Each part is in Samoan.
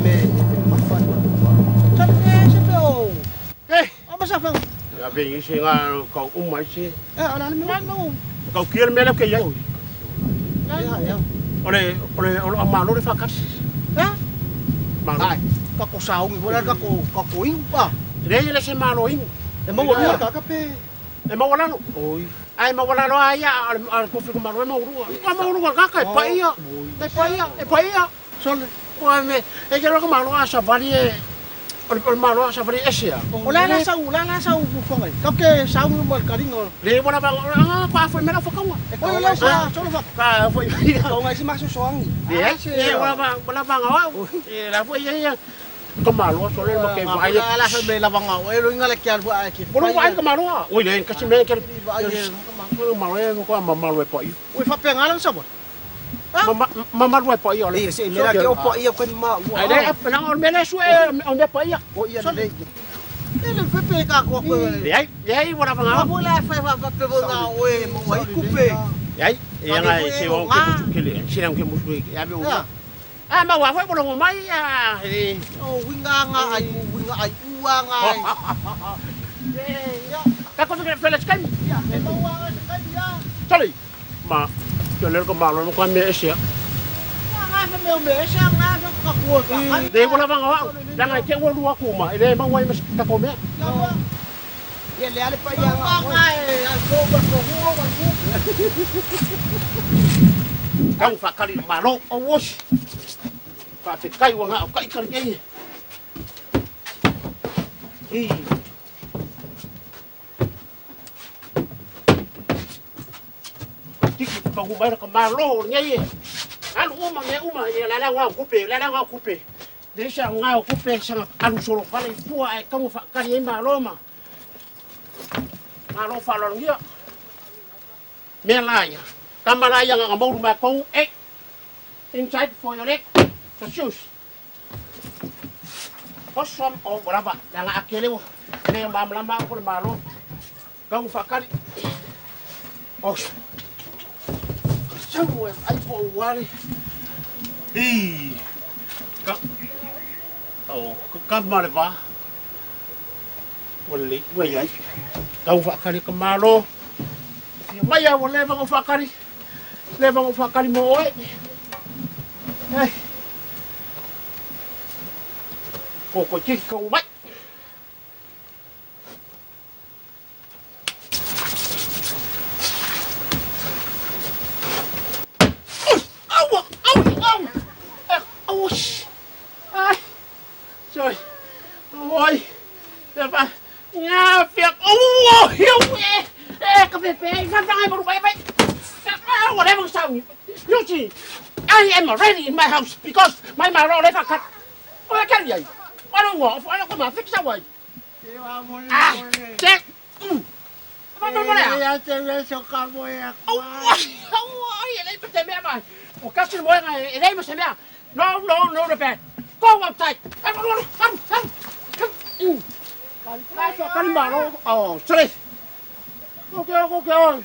me mafa le mafa. Sa e se pe o. Eh, O ma sa fa. ia ve se nga kau uma se. E o la le me me. Kau kia le mea lea ke iai. Ya ya. O le malo le whakasi. Ha? Malo. Ai, ka ko saungi fo la ka ko ka ko ingu pa. Le le se malo ingu. E maua lua ka ka pe. E maua lalo. Oi. Ai maua lalo ai a o le kofi ko malo e maurua. Ka maurua ka ka e paia. E paia, e paia. Sole. Ua me, e ke roka malo a safari e, o le malo a safari e sea. O la la sa u la la sa u fu ngai. Ka ke saungi mo le karinga. Le wala ba, ah, pa foi mera whakaua. O le sa solo fa. Ka foi. Kau ngai si maso soangi. Le, le wala ba, wala ba ngau. E la foi ia. Ka malo so le ma ke vai. La la sa me la vanga o e lo inga le kia fu a ki. Bolo vai ka malo. Oi le kasi me ke. Vai Malo malo e ko ma malo e pai. O fa pe ngalang sa bo. Ma malo e pai ole. E se mera ke o pa ia koe ma ua. Ai le na o me le su e o me pai. O ia le. E le fe pe ka ko ko. Le ai, le ai wala ba Ma ngau. fo la fa fa fa pe bo nga o e mo ai kupe. Ai, e anga e se o ke musu ke le. Se ke musu e ave o. Ah, ma wa foi bolo mai a. E. O winga nga ai u winga ai ua nga ai. Ka ko ke fele skai. Ya, e mau nga se kai ya. Sali. Ma, ke le ko malo no ka me e sia. Nga fa me o me sa nga fa ka ko ka. Le wala ba ngau. La ngai ke wo lua ku ma. Le ma wai mas ka ko me. Ya wa. Ia le ale pa ia Nga nga e ai ko ba ko ho ba ku. Kau whakari malo o wosi. Wha te kai wa ngā o kai kari kei. I. Tiki whakahu mai ka malo o ngai e. Alu uma me uma e la la ngā kupe, la la ngā kupe. Le sa ngā kupe sa alu solo whale i pua e kamu whakari e malo ma. Malo whalongia. Mea la ia. Kama la ia ngā mauru mai kou e. Inside for your leg, the shoes. Awesome, oh, whatever. La ngā akele o. Le mamlama o le malo. Kau whakari. Oh. Sau e ai po wale. I. Ka. Oh, ka mare va. Wale, wai ai. Kau whakari ka malo. Fia mai au o lewa o whakari. Lewa o whakari mo oe. Ei. Ko ko tiki kau mai. Au, au, au. Au. Ai. Trời. Ôi. Dạ Nhà việc. Ôi, hiểu. Ê, cà phê phê, văn văn ai mà vậy vậy. Whatever sound. You see, I am already in my house because my maro le cut. Ôi cái gì? I don't want, I don't want fix that way. À, chết. Ừ. Mà mà mà Ya te ve so ka mo ya. Ôi, ôi, lấy mà xem mẹ mày. Ủa, các xin mỗi ngày lấy mà xem mẹ. No, no, no, the Go outside. Come, come, come, come. Come. Ừ. Cái cho cái mà nó, oh, sorry. Ok, ok, ok.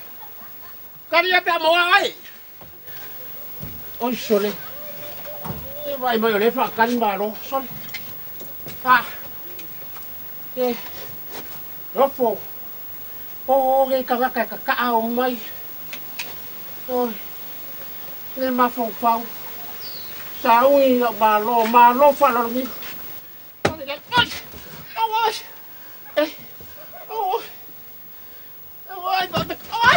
Cái gì bé mồ ai? Ôi, sorry. Cái vậy mà lấy phải cái mà nó, sorry. À. Ê. Nó phụ. Ô, cái cái cái cái cái ao mày. Ôi. Le ma fau fau. Sa ui ma lo ma lo fa lo ni. Ôi, ôi. Ê. Ôi. Ôi, bà ôi.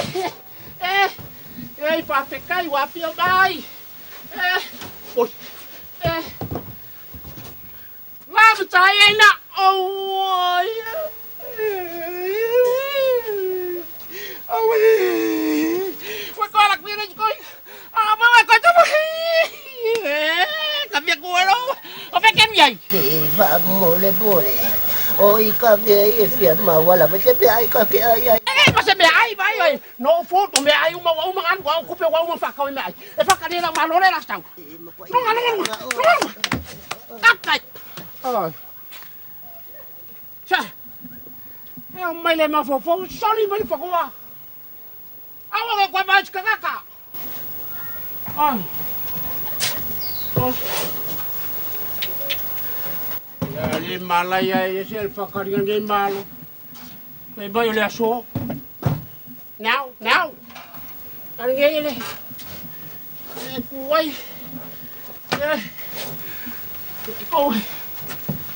Ê. Ê, fa fe kai wa fia mai. Ê. Ôi. Ê. La ma tai ai na. Ôi. Ôi. Ôi, coi là kia đây coi. À, mà coi cho mày. Cái việc của nó. Có phải cái gì? Ke fa mo le bole. O i ka ke e fia ma wala ba se pe ai ka ke ai ai. Ê, mà sẽ mẹ ai vậy rồi? Nó phố tụi mẹ ai uma uma ăn qua cúp qua uma phạt coi mẹ. Ê, phạt cái này là mà nó đây là sao? Nó ăn nó ăn nó ăn. Cắt này. Ờ. Chà. Ê, mày lên mà phố phố sorry mày phố qua. Áo cái quay bài cái cả. Ờ. Ờ. Le malaia e se le whakaringa nei malo. Me mai o le aso. Now, now. Karinga e le. E kuai. E. Ko.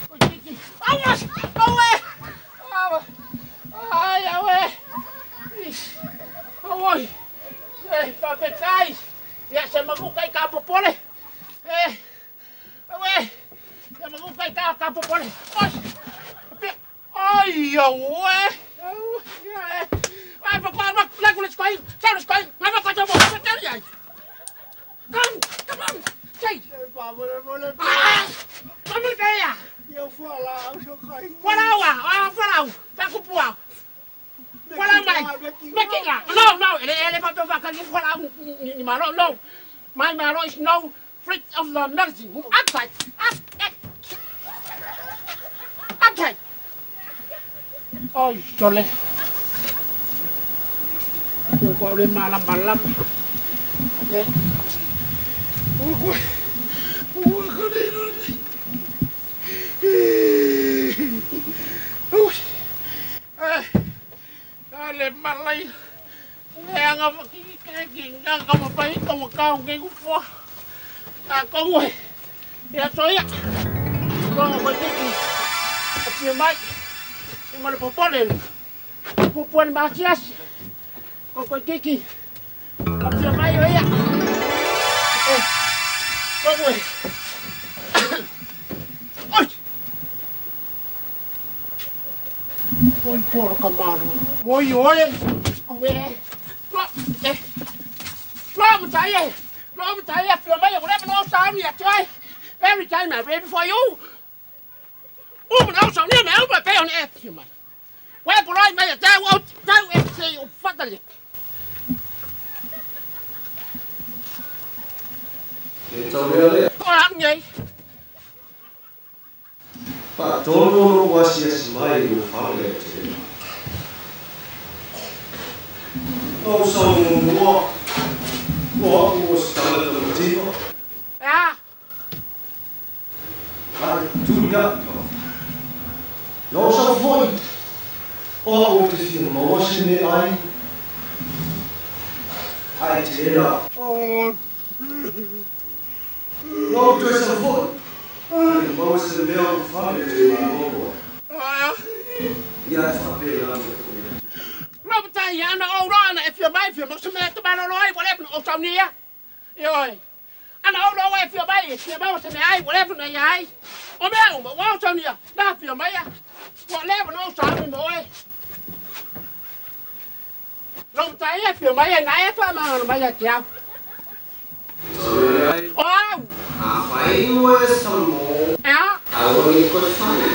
Ko tiki. Awas! Awe! Awe! Ai, awe! Awe! E, whawhetai! Ia se makuka i ka popole. E. Awe! Ia makuka i ka popole. Oi! Ai, awe! Ai, whakwa, laku le skai! Tau le skai! Ngai whakwa mo! Tau ai! Come! Come on! Say! Ah! Come here! Whalau ah! Whalau! Whakupua! Whalau mai! Mekinga! No, no! Ele, ele, whakwa, whakwa, whalau ni malo, no! My malo is no fruit of the medicine. Upside! Up! Up! Upside! Oi, sole! Kua ule malam malam. Ne. Ua ua kare Ui. Ai, le malai. Le anga ki ki nga ka mo pai to ka ke ku fo. A ko ngoi. Ya so ya. Ko ko ki ki. A pi mai. I mo le popole. Pupuan masias. Ko ko ki ki. A pi mai o ya. Eh. Ko ngoi. Oi. Oi poro ka maro. Oi oi. Oi. Eh. Lo mo tai e. Lo mo tai e fio mai o le no sa mi a toi. Every time I ready for you. O mo no sa ni me o pe on e fio mai. Wa po loi mai ta o ta e se o fatale. Le tau lea lea. O a ngai. Whaatonu no wasi asi mai i o whare e te. Au sa mua, o aku o se tangata mativa. Ah. Ai, tūria. No sa foi. O au te whia maua se me ai. Ai te era. No toe sa foi. Ai, maua se mea o whare te māmoa. Ah. Ia e whapē la mo te Lo mo tai ana o ro ana e fio mai fio mo se me te malo loi whatever o sa ni ya. Oi. Ana o ro e fio mai fio mo se me ai whatever na ai. O me o mo o sa ni ya. Na fio mai ya. Whatever no sa mi mo e. Lo mo tai e fio mai na e fa ma no mai ya kiao. Tau lea ai. O au. A whai ua e sa mo. Ah. Aua i koe whare.